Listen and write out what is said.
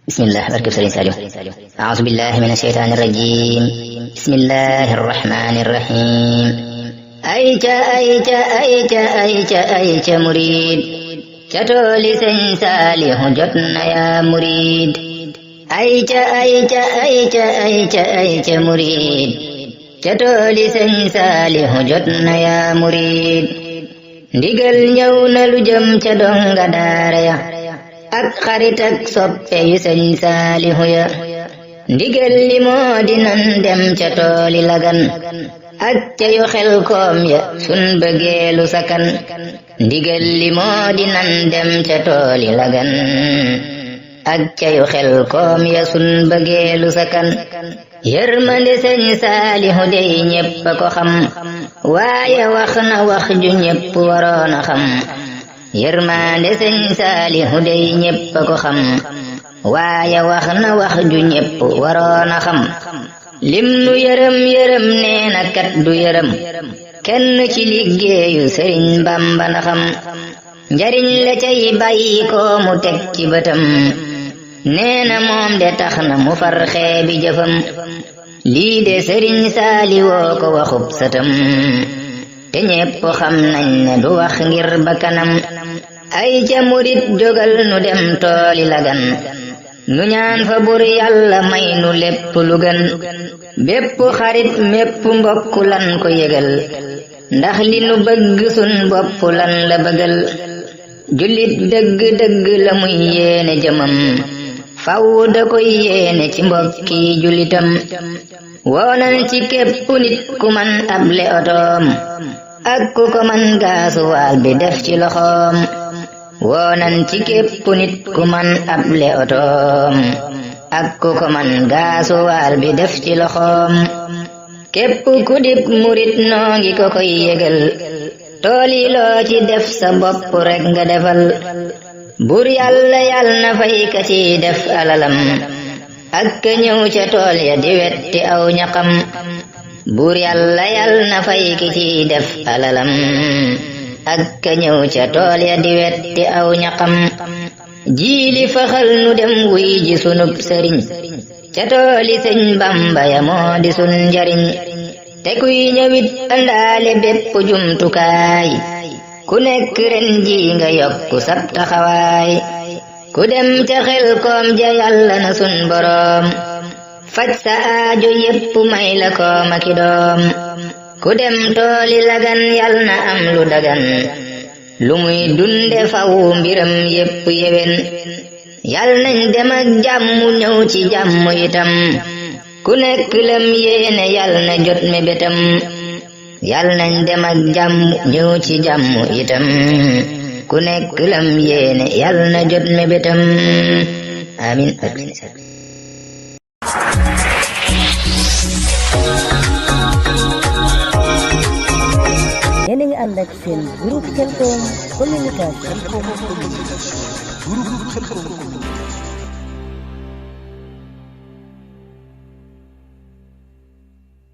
بسم الله بركب سرين سالم. أعوذ بالله من الشيطان الرجيم. بسم الله الرحمن الرحيم. أيجا أيجا أيجا أيجا أيجا مريد جتولي سن صالح جتنا يا مريد. أيجا أيجا أيجا أيجا أيجا مريد جتولي سن صالح جتنا يا مريد. ndigal ñëw na lu jëm ca donga daara ya ak xarit ak soppe yu sëñ saalihu ya. ndigal li moo di nan dem ca tooli lagan ak ca yu xel koom ya sun bëggeelu sakan. ndigal li moo di nan dem ca tooli lagan ak ca yu xel koom ya sun bëggeelu sakan. yërmande sëñ saalihu dey ñépp a ko xam waaye wax na wax ju ñépp waroon a xam. yërmande sëñ saalihu dey ñépp a ko xam waaye wax na wax ju ñépp waroon a xam. lim nu yërëm yërëm nee na kat du yërëm kenn ci liggéeyu sëriñ Bamba na xam. njariñ la cay bàyyi ko mu teg ci bëtam nee na moom de tax na mu far xeebi jëfam. lii de sëriñ Saaliwoo ko waxub sëtam te ñépp xam nañ ne du wax ngir bakkanam. ay ca murit jógal nu dem tooli lagan nu ñaan fa bur yàlla may nu lépp lu gën. bépp xarit mépp mbokk lan ko yëgal ndax li nu bëgg sun bopp lan la bëggal. jullit dëgg dëgg la muy yéene jëmam faw da koy yéene ci mbokki jullitam. woonan ci képp nit ku man able otoom ak ku ko man gaasuwaal bi def ci loxoom. woonan ci képp nit ku man able otoom ak ku ko man gaasuwaal bi def ci loxoom. képp ku dib murit noo ngi ko koy yëgal tooli loo ci def sa bopp rek nga defal. bur yàlla yàlla na fay ka ci def alalam ak ka ñëw ca tool ya di wetti aw ñaqam. bur yàlla yàlla na fay ki ci def alalam ak ka ñëw ca tool ya di wetti aw ñaqam. jiili faxal nu dem wuy ji sunub sëriñ ca tooli sëñ Bamba ya moo di sun njariñ. te kuy ñëwit andaale bépp jumtukaay ku nekk ren ji nga yokku sab taxawaay. ku dem ca xel koom ja yàlla na sun boroom faj sa aajo yépp may la koom aki doom. ku dem tooli lagan yal na am lu dagan lu muy dunde faw mbiram yépp yewen. yal nañ dem ak jàmm ñëw ci jàmm itam ku nekk lam yéene yal na jot mébétam. yal nañ dem ak jàmm ñëw ci jàmm itam ku nekk lam yéene yal na jot mébétam. amin. yéen a ngi ànd ak seen groupe Khelcom communication.